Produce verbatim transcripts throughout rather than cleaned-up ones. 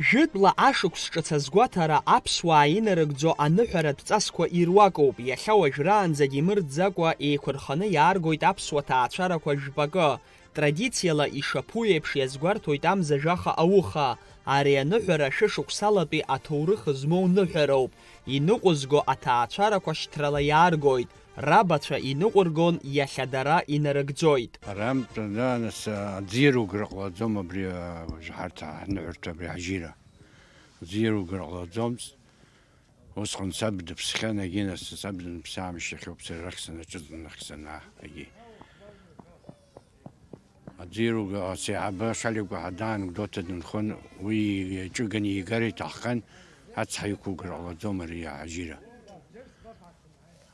Жәытәла ашықәс ҿыц азгәаҭара аԥсуаа инарыгӡо аныҳәаратә ҵасқәа ируакуп, иахьа уажәраанӡагь имырӡакәа еиқәырханы иааргоит аԥсуа ҭаацәарақәа жәпакы. Традициала ишаԥу еиԥш иазгәарҭоит амза жәаха ауха. Ари аныҳәара шәышықәсалатәи аҭоурых змоу ныҳәароуп, иныҟәызго аҭаацәарақәа шьҭрала иааргоит, рабацәа иныҟәыргон, иахьа дара инарыгӡоит. Рамтәаны, нас, аӡиара угәра ҟалаӡом абри, а, ҳарҭ ҳныҳәарҭа абри ажьира. Аӡиара угәра ҟалаӡомызт. Усҟан саб дыԥсхьан, егьи нас саб даныԥсы аамышьҭахьоуп сара арахь санаҿыз, нахь санаа, егьи. Аӡиара угәра, сеиҳабы Шаликәа ҳа даанагӡоит, дынхон, уи иаҿыганы иигар иҭаххан, ацҳа иқәугар ҟалаӡом ари ажьира.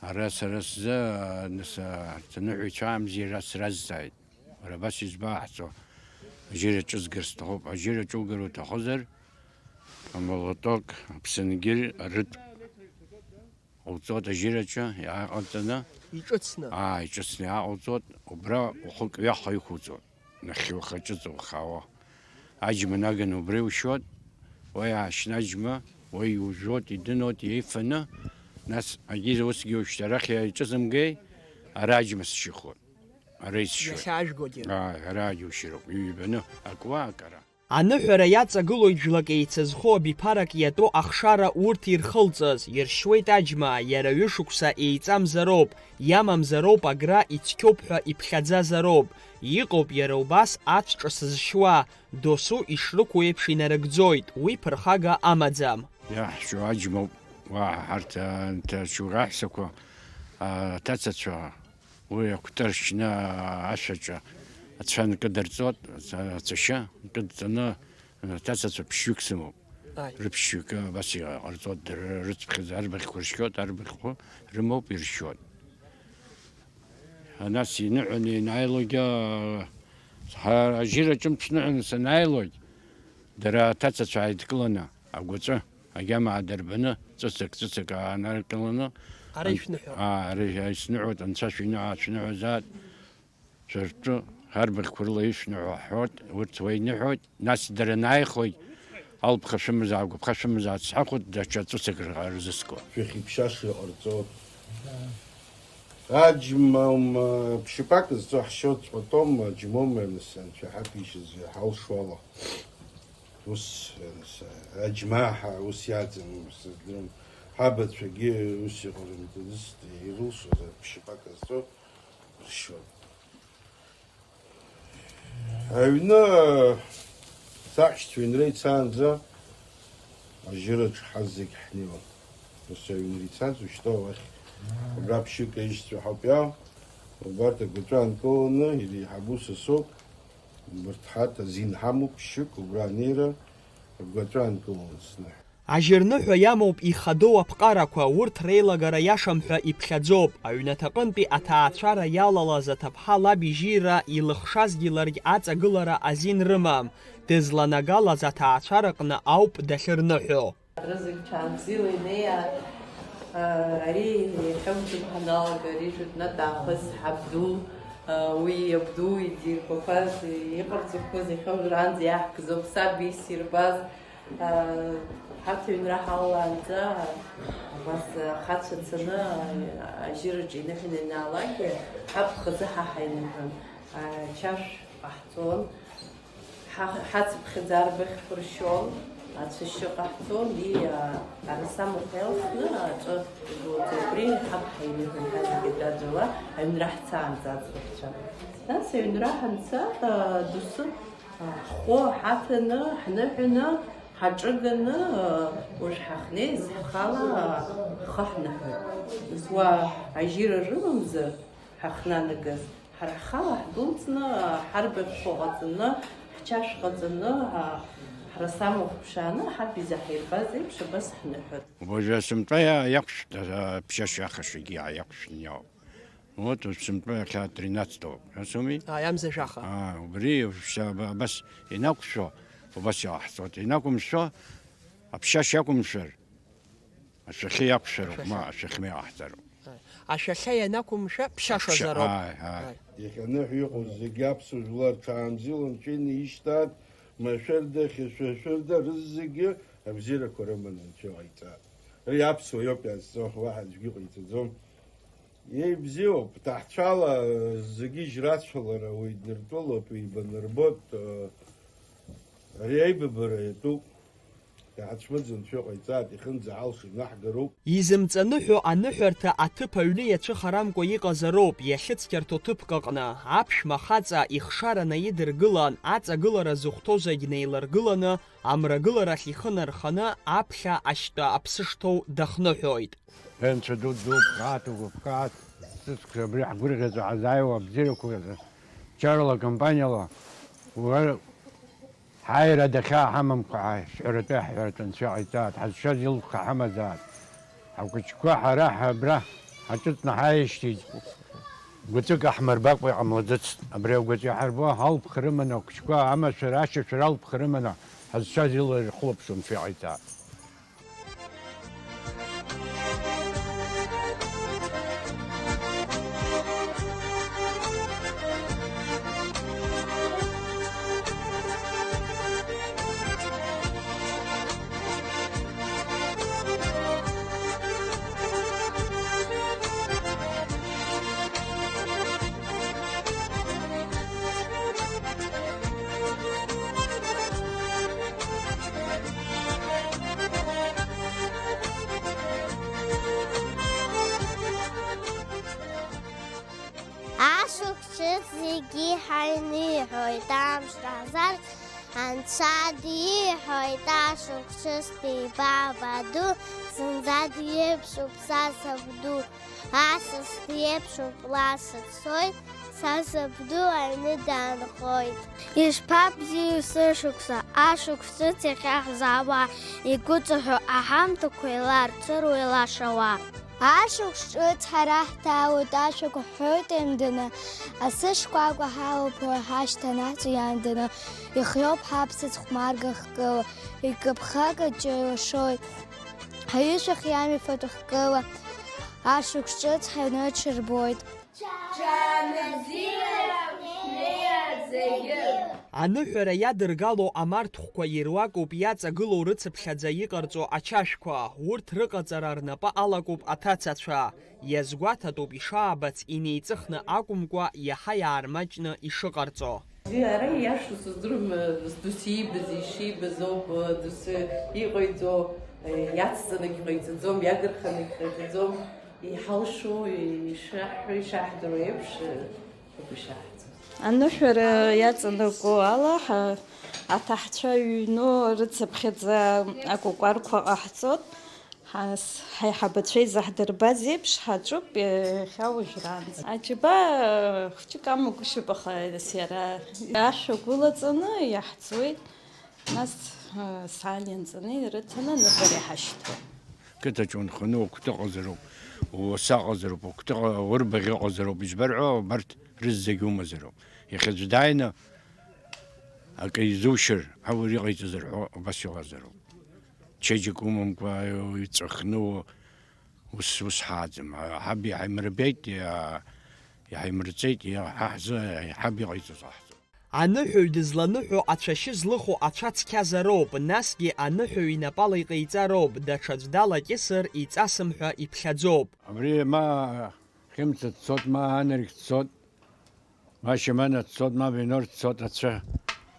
Ара сара сзы, а, нас, а, арҭ аныҳәаҩцәа амзи ара сразҵааит. Уара абас избаҳҵо, ажьира ҿызгар сҭахуп. Ажьира ҿугар уҭахызар, амолоток, аԥсынгьыр, арытә ҟауҵоит ажьираҿы иааҟаҵаны. Иҿыцны? Аа, иҿыцны иааҟауҵоит. Убра ухык ҩаха иқәуҵоит. Нахьхьи ухаҿыҵ ухаауа. Аџьма наганы убра иушьуеит, уа иаашьны аџьма, уа иужәуеит, идыноит, иеифаны, нас агьи усгьы уажәшьҭа арахь иааиҿызымгеи, ара аџьма сшьыхуеит, ара исшьуеит. Иахьаажәгогьы. Ааи, ара аџьушьыроуп, иҩбаны, акуа, акара. Аныҳәара иаҵагылоит жәлак еицызхо абиԥарак иатәу ахшара урҭ ирхылҵыз, иршьуеит аџьма, иара ҩышықәса еиҵамзароуп, иамамзароуп агра, ицқьоуп ҳәа иԥхьаӡазароуп. Иҟоуп иара убас ацә ҿыц зшьуа, досу ишрықәу еиԥш инарыгӡоит, уи ԥырхага амаӡам. Иаҳшьо аџьмоуп, уаҳа ҳарҭ анҭ шьоук аҳәсақәа, аҭацацәа, уи акәты ршьны ашәаҿы ацәа нкыдырҵоит, ацәашьы нкыдҵаны, аҭацацәа ԥшьҩык сымоуп. Ааи. Рыԥшьҩык абас иҟарҵоит, дара рыцԥхьаӡа арбаӷьқәа ршьоит, арбаӷьқәа рымоуп, иршьоит. Нас иныҳәаны ианааилогьы, ҳа ажьира ҿымҭ сныҳәаны санааилогь, дара аҭацацәа ааидкыланы, агәаҵәа, агьама аадырбаны, ҵәыцак, ҵәыцак аанаркыланы, Ара ан-, ишәныҳәо. Аа, ара ишәныҳәоит, анцәа шәиныҳәа, шәныҳәазааит, шәыртәы, арбаӷьқәа рыла ишәныҳәо ҳҳәоит, урҭ уа иныҳәоит. Нас дара анааихлак, алԥха шәымазаап, агәаԥха шәымазаап сҳәахуеит, даҽа ҵәыцак рзыскуа. Шәахьыԥшьаша иҟарҵоит. Аџьма, м, ԥшьҩык зҵо ҳшьоит, ҵуатәоума, аџьмоума, нас, анцәа ҳаҭәеишьаз иҳалшо ала. Ус, нас, аџьмаа ус иаҵан, сыздырам. Ҳабацәагьы ус иҟарымҵаӡацт, ирылшоз ԥшьҩык зҵо ршьоит. Аҩны саҳәшьцәа ҩнра ицаанӡа ажьыраҿ ҳазегь ҳнеиуан. Ус аҩнра ицаз, ушьҭа уахь абра ԥшьҩык аишьцәа ҳауп иаау. Убарҭ агәаҵәа анкыланы, иреиҳабу са соуп. Убарҭ ҳарҭ азин ҳамоуп, ԥшьҩык убра анеира агәаҵәа анкыланы сныҳәа. Ажьырныҳәа иамоуп ихадоу аԥҟарақәа, урҭ реилагара иашам ҳәа иԥхьаӡоуп. Аҩнаҭаҟынтәи аҭаацәара иалалаз аҭыԥҳа лаб ижьира илыхшазгьы ларгь аҵагылара азин рымам. Дызланагалаз аҭаацәараҟны ауп дахьырныҳәо. Рызегь ҽаанбзиала инеиааит. Ари иахьа уҭыԥ ҳаналага, ари жәытәнатә аахыс ҳабду, уи иабду идирбақәаз, иҟарҵақәаз иахьа уажәраанӡа иаҳкзоуп, саб иссирбаз. Ҳарҭ аҩнра ҳалалаанӡа, абас ахацәа цаны, ажьыраҿы иныҳәаны ианаалак, ҳаб хазы ҳа ҳаиныҳәон, ачашә ҟаҳҵон, ҳа-, ҳацыԥхьаӡа арбаӷьқәа ршьон, ацәашьы ҟаҳҵон, и, а, арасамахә иалхны, аҵәы игылоуп, убри ҳаб ҳаиныҳәон, ҳазегьы дадуа аҩнра ҳцаанӡа аӡӷабцәа. Нас аҩнра ҳанца, а, доусы Ҳхәы ҳаҭаны, ҳныҳәаны, ҳаҿыганы, уажә ҳахьнеиз ҳхала ҳхы ҳныҳәоит. Нас уа ажьира рымамзар, ҳахнанагаз, ҳара ҳхала ҳдәылҵны, ҳарбаӷьқәа ҟаҵаны, ҳчашә ҟаҵаны, ҳрасамахә ԥшааны, ҳаб изаҳирбаз еиԥш абас ҳныҳәоит. Уажәы сынтәа иа-, иақәшәт, а, ԥшьашьа ахашагьы иаақәшәны иауп. Вот, сынтәа иахьа тринадцатого, ҳәа соуми? Ааи, амза жәаха. Аа, убри, шьҭа аба-, абас ианақәшәо, убас иҟаҳҵоит. Ианақәымшәо, аԥшьашьа иақәымшәар, ашәахьы иақәшәароуп, ма, ашәахьы. Ашәахьы иҟаҳҵароуп. Ааи. Ашәахьа ианақәымшәа, ԥшьашазароуп. Ааи, ааи. Ааи. Иахьа аныҳәа иҟоу зегьы аԥсуа жәлар ҽаанбзиала анцәа инеишьҭааит, Машәырда, хьышәашәырда рызегьы абзиарақәа рыманы анцәа иҟаиҵааит. Ари аԥсуа иоуп иазҵо, уаҳа аӡәгьы иҟаиҵаӡом. Еибзиоуп, ҭаҳцәала зегьы ижьрацәалара уи дныртәылоуп, ибанырбоит, ари аибабара иатәуп. Иаҳцәмыӡын шәыҟаиҵааит, ихьынӡаҳалшо инаҳгароуп. Изымҵаныҳәо аныҳәарҭа аҭыԥ аҩны иацәыхарамкәа иҟазароуп, иахьыцқьарҭоу ҭыԥк аҟны, аԥшәма хаҵа ихшара наидыргылан, аҵагылара зыхәҭоу зегь неиларгыланы, амрагыларахь ихы нарханы, аԥхьа ашьтәа аԥсы шҭоу дахныҳәоит. Анцәа ду, дуԥхааит, угәаԥхааит, сыцқәа абри ҳгәырӷьаҵәа ҳазааиуа абзиарақәа рзы, чарла, компаниала, уара Ҳаира дахьааҳамамкәа ҳәа шәҳәаратәы аҳәаратә анцәа иҟаиҵааит, ҳазшаз илԥха ҳамазааит. Ҳахәыҷқәа ҳара ҳабра ҳаҿыҵны ҳааижьҭеи гәыҵәык аҳмырбакәа иҟамлаӡацт. Абри агәыҵәа иаҳарбо алԥха рыманы ахәыҷқәа амашәыр, ашьашәыр алԥха рыманы ҳазшаз ила ирхылаԥшуа анцәа иҟаиҵааит. Ашықәс ҿыц зегьы ҳаиныҳәоит, амш ҟазар анцәа диҳәоит, ашықәс ҿыц дибаба ду, зынӡа диеиԥшуп са сабду. Асас диеиԥшуп, ласса дцоит, са сабду аҩны даанхоит. Ишԥабзиоу сышықәса, ашықәс ҿыц иахьа ҳзаауа, игәыҵаҳәо аҳамҭақәа еиларцыруа илашауа. Ашықәс ҿыц ҳара ҳҭаауеит, ашәақәа ҳҳәоит еимданы, асы шкәакәа ҳалоуп уа ҳашьҭа анаҳҵо иаанданы, ихиоуп ҳаԥсыӡ хәмарга хкыла, икаԥхага џьа илашоит. Ҳаҩышәахь иамҩаԥатәу хкыла, ашықәс ҿыц ҳаҩны аҽырбоит. Ҽаанбзиала шәнеиааит зегьы! Аныҳәара иадыргало амарҭхәқәа ируакуп иаҵагылоу рыцыԥхьаӡа иҟарҵо ачашәқәа, урҭ рыҟаҵара рнапы алакуп аҭацацәа. Иазгәаҭатәуп ишаабац инеиҵыхны акәымкәа, иаҳа иаармаҷны ишыҟарҵо. Ара ииашоу сыздырам, досу иибаз, ишибаз ауп, досу иҟаиҵо, иацҵанагь ҟаиҵаӡом, иадырханагь ҟаиҵаӡом, иҳалшо, ишаҳҳәо, ишаҳдыруа еиԥш, ауп ишаҳҵо. Аныҳәара иаҵанакуа ала, ҳа-, аҭаҳцәа иҩну рыцыԥхьаӡа акәакәарқәа ҟаҳҵоит. Ҳас-, ҳаиҳабацәа изаҳдырбаз еиԥш, ҳаҿуп иахьа уажәраанӡа. Аџьабаа хәҷык амагәышьоуп, аха нас иара ашә агәылаҵаны иаҳӡуеит, нас, ы, саан ианҵаны ирыҭаны аныҳәара иҳашьҭоуп. Қыҭаҿы унханы укәты ыҟазароуп, уаса ыҟазароуп, укәты ыҟа-, урбаӷь ыҟазароуп, избан рҳәо, абарҭ рызегь умазароуп. Иахьа аӡә дааины акы изушьыр, ҳа уи иҟаиҵаз рҳәо, убас иҟазароуп. Чеиџьыка умамкәа иҵәахны ус, ус ҳааӡам. Ҳаб иҳаимырбеит, иа-, иҳаимырҵеит, иа-, ҳа ҳзы ҳаб иҟаиҵаз ҟаҳҵоит. Аныҳәаҩ дызланыҳәо ацәашьы злыху ацәа цқьазароуп, насгьы аныҳәаҩ инапала иҟаиҵароуп, даҽаӡә далакьысыр иҵасым ҳәа иԥхьаӡоуп. Абри ма Хьымца дцот, ма Анрик дцот, ма Шьамана дцот, ма Венор дцот, ацәа,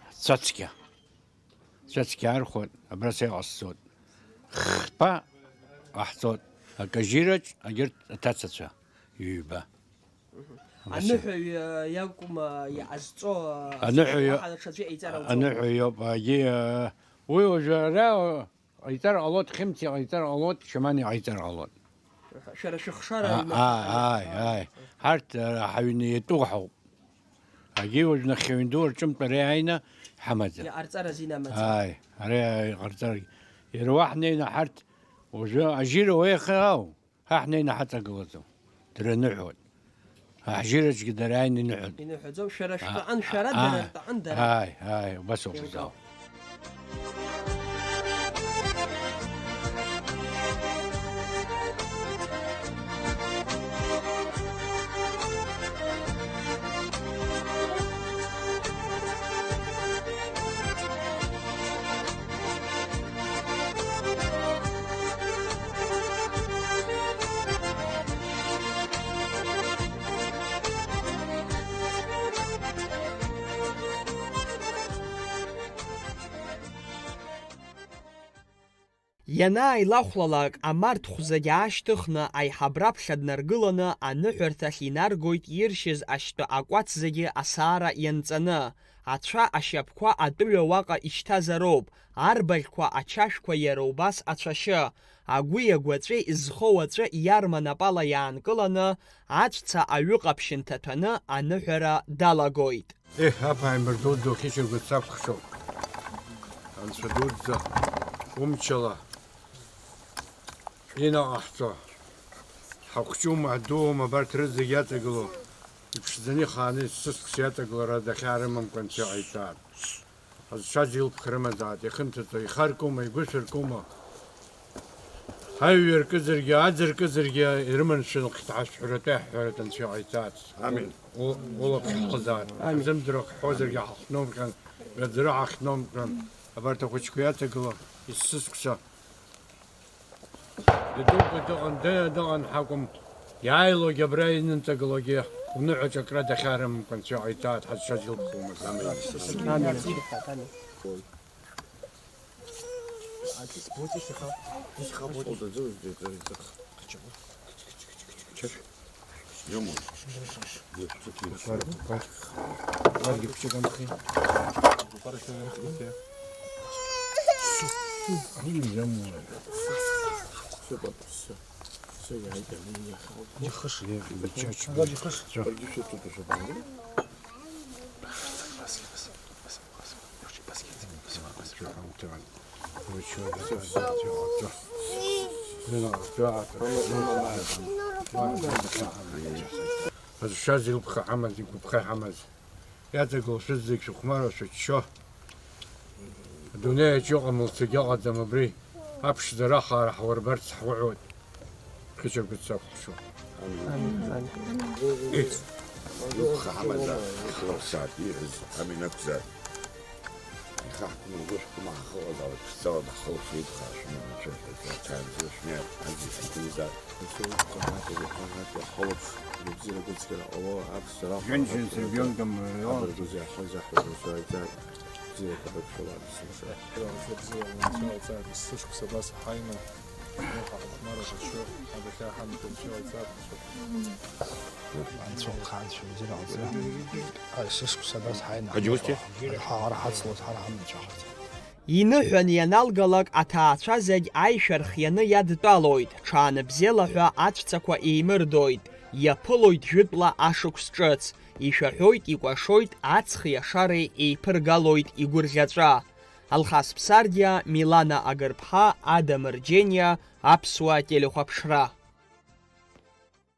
ацәа цқьа. Цәацқьа архәоит, абра сеиҟасҵоит. Хԥа ҟаҳҵоит, акажьираҿ агьырҭ аҭацацәа ҩба. Аныҳәаҩ, э, иакәым, э, иҟазҵо, э, Аныҳәаҩ, уаҳа даҽаӡәы иҟаиҵар ауӡом. Аныҳәаҩ иоуп, агьи, э, уи уажәы ара, э, иҟаиҵар ҟалоит, Хьымца иҟаиҵар ҟалоит, Шьаман иҟаиҵар ҟалоит. Шәара шәыхшара А, аҩны а, ҳаҟала. Ааи, ааи. Ҳарҭ, э, ҳаҩны иатәу ҳауп. Агьи уажә нахьхьи аҩнду рҿымҭ ара иааины ҳамаӡам. Иҟарҵараз инамаӡам. Ааи, ара иҟарҵарагь. Иара уа ҳнеины ҳарҭ уажәы ажьира уеихьоу, ҳа ҳнеины ҳаҵагылаӡом. Дара ныҳәоит. Аҳжьыраҿгьы дара ааины иныҳәоит. Иныҳәаӡом, шәара А, шәтәаҟан шәара, а, дара ртәаҟан дара. Ааи, ааи, убас ауп Еилкаауп. Зал. Ианааилахәлалак, амарҭхә зегьы аашьҭыхны, аиҳабра аԥхьа днаргыланы, аныҳәарҭахь инаргоит иршьыз ашьтәа акәац зегьы асаара ианҵаны. Ацәа ашьапқәа атәыҩа уаҟа ишьҭазароуп, арбаӷьқәа ачашәқәа иара убас ацәашьы. Агәи агәаҵәеи зхоу аҵәы иарма напала иаанкыланы, аҵәца аҩы ҟаԥшь нҭаҭәаны аныҳәара далагоит. Еҳ, аԥааимбар дуӡӡа ухьычагәыц сакәыхшоуп. Анцәа дуӡӡа, умчала инаҟаҳҵо. Ҳахәҷума, ҳдуума, абарҭ рызегь иаҵагылоу, иԥшӡаны ихааны сысқәс иаҵагылара дахьаарымамкәа анцәа иҟаиҵааит. Ҳазшаз илԥха рымазааит, ихымҭаҵо, ихаркума, игәышәыркума? Аҩ иаркызаргьы, аӡ ркызаргьы ирыманшәалахт ҳашәҳәаратәы, ҳҳәаратә анцәа иҟаиҵааит. Амин. У-, улаԥш ҳхызааит. Амин. Ҳзымдыруа ҳҳәозаргьы ҳахҭнумкын, гаӡара ҳахҭнумкын, абарҭ ахәыҷқәа иаҵагыло, исыскәша. Идәықәлеит ыҟан, дыҩны дыҟан ҳакәым, иааилогьы абра инынҵагылогьы уныҳәаҿ акра дахьарымкәа анцәа иҟаиҵааит, ҳазшаз илԥхомызт. Амин. Амин. Ҳазшаз илԥха ҳамаз, игәыԥха ҳамаз, иаҵагылоу шәызегь шәыхәмаруа шәыччо, адунеи аҿы иҟам лцагьы ыҟаӡам абри, аԥшӡара ахаара ҳлырбарц ҳуҳәоит. Хьыча гәыццакәхшоуп. Амин. Амин. Илԥха ҳамазар, ихлаԥсаат, ииҳәаз амин акәзар. Ихаҳкума, лгәы шәкума, ҳахыҟазаалак, ԥшӡала даҳхылаԥшуеит, хаа шәыманы, анцәа шәаҵа, ҭаанӡа шәнеи, аӡәы шәҭымзар. Анцәа илԥха ҳамазар, илԥха ҳамазар, ҳхылаԥш, бзиара гәыцқьара ҟало, аԥшӡара ахәара, Ҩынџьынцәа ҳаԥшӡара, регионгьы амреиуа. Абаргәызиа ҳхы изаҳҳәаз анцәа иааӡар, бзиарақәа ҳаԥшәала, аԥсымшәа. Бзиара анцәа алҵааит, есышықәса абас ҳаины. Анцәа лхы анцәа бзиара ҟалҵа. Ай, сышықәса абас ҳаины. Ҳара ҳацлоит, ҳара ҳаманцәахаӡам. Иныҳәан ианалгалак, аҭаацәа зегь аишәа рхианы иадтәалоит, ҽаанбзиала ҳәа аҵәцақәа еимырдоит, иаԥылоит жәытәла ашықәс ҿыц, ишәаҳәоит, икәашоит, аҵхи ашареи еиԥыргалоит игәырӷьаҵәа. Алхас Ԥсардиа, Милана Агырԥҳа, Ада Мырџьениа, Аԥсуа телехәаԥшра.